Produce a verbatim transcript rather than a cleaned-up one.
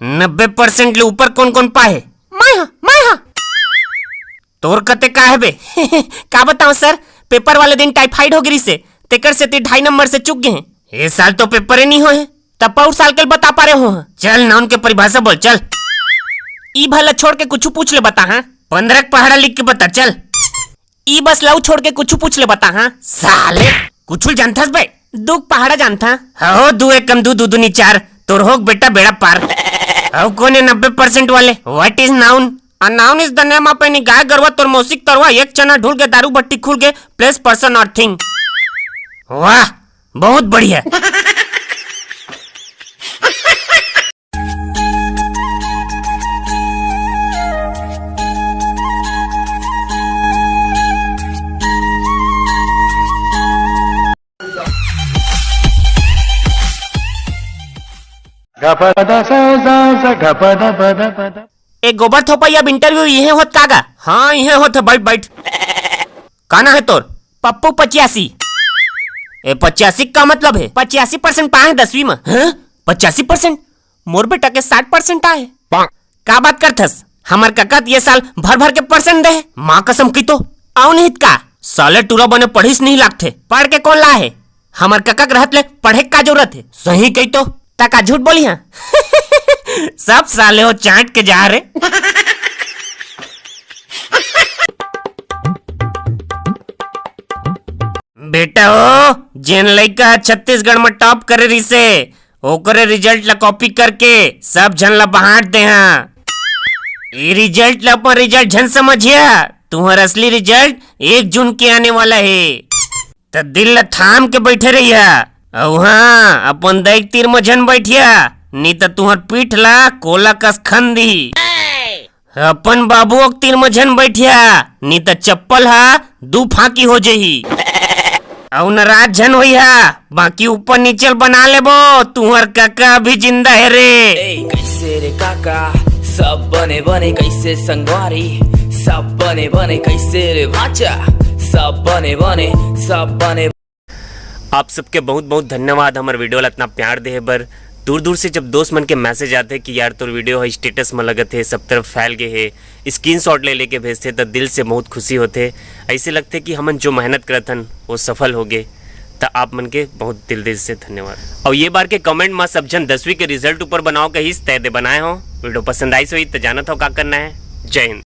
नब्बे परसेंट ले ऊपर कौन कौन पाए हे? मैं हा, मैं हा। तोर कते का हे बे? का बताऊं सर, पेपर वाले दिन टाइफाइड हो गिरिस हे, तेकर सेती ढाई नंबर से चूक गे हे। ए साल तो पेपर ही नहीं होए हे, तब पौर साल के बता पा रहे हो। चल नाउन के परिभाषा बोल, चल। ई भला छोड़ के कुछ पूछ ले बता, हाँ? पंद्रह के पहाड़ा लिख के बता, चल। ई बस लऊ छोड़ के कुछ पूछ ले बता, हाँ? साले, कुछ जानथस बे? दू के पहाड़ा जानथा। हो, दू एकम दू, दू दूनी चार, तोर होग बेटा बेड़ा पार। अउ कोन ए नब्बे परसेंट वाले? What is noun? A noun is the name of any गाय गरवा, तोर मौसी के तरवा, एक चना ढुल गे, दारू भट्टी खुल गे, place, person or thing। वाह, बहुत बढ़िया। ए गोबर थोपा, अब इंटरव्यू इहे होत का गा? हाँ, इहे होत हे, बैठ, बैठ। का नाम हे तोर? पप्पू पचासी। ए, पचासी का मतलब हे? पचासी परसेंट पाए हे दसवीं में। हैं? पचासी परसेंट? मोर बेटा के साठ परसेंट आए। का बात करथस? हमर कका त ये साल भर भर के परसेंट दे हे। माँ कसम कही तो। अउ नहीं त का? साले टूरा बने पढ़िस नहीं लागथे। पढ़ के कौन ला हे? हमर कका के रहत ले पढ़े के का जरूरत हे? सही कही तो। त का झूठ बोली हाँ? सब साले हो चाट के जा रे। बेटा हो, जेन लइका ह छत्तीसगढ़ म टॉप करे रिसे, ओकरे रिजल्ट ला कॉपी करके सब झन ला बांट दे हा। ए रिजल्ट ला अपन रिजल्ट झन समझिया, तुहर असली रिजल्ट एक जून के आने वाला हे। त दिल ला थाम के बैठे रहिया, अउ हाँ, अपन दई के तीर म झन बैठिया, नी त तुहर पीठ ला कोला कस खन दिही। अपन बाबुओ के तीर म झन बैठिया, नी त चप्पल हा दू फांकी हो जही। अउ नाराज झन होइहा, बाकी ऊपर नीचे ल बना लेबो, तुहर कका अभी जिंदा हे रे। ए, कैसे रे काका, सब बने बने, कैसे संगवारी, सब बने बने, कैसे रे भांचा, सब बने बने, सब बने। आप सबके बहुत बहुत धन्यवाद हमर वीडियो ला इतना प्यार देहे बर। दूर दूर से जब दोस्त मन के मैसेज आथे कि यार तोर वीडियो ह स्टेटस म लगत हे, सब तरफ फैल गे हे, स्क्रीनशॉट ले लेके भेजथे त दिल से बहुत खुशी होथे। ऐसे लगथे कि हमन जो मेहनत करत हन वो सफल हो गे। त आप मन के बहुत दिल दिल से धन्यवाद। अउ ये बार के कमेंट म सब झन दसवीं के रिजल्ट ऊपर बनाओ कहिस, तय दे बनाए हो। वीडियो पसंद आइस होही त जानत हो का करना हे। जय हिंद।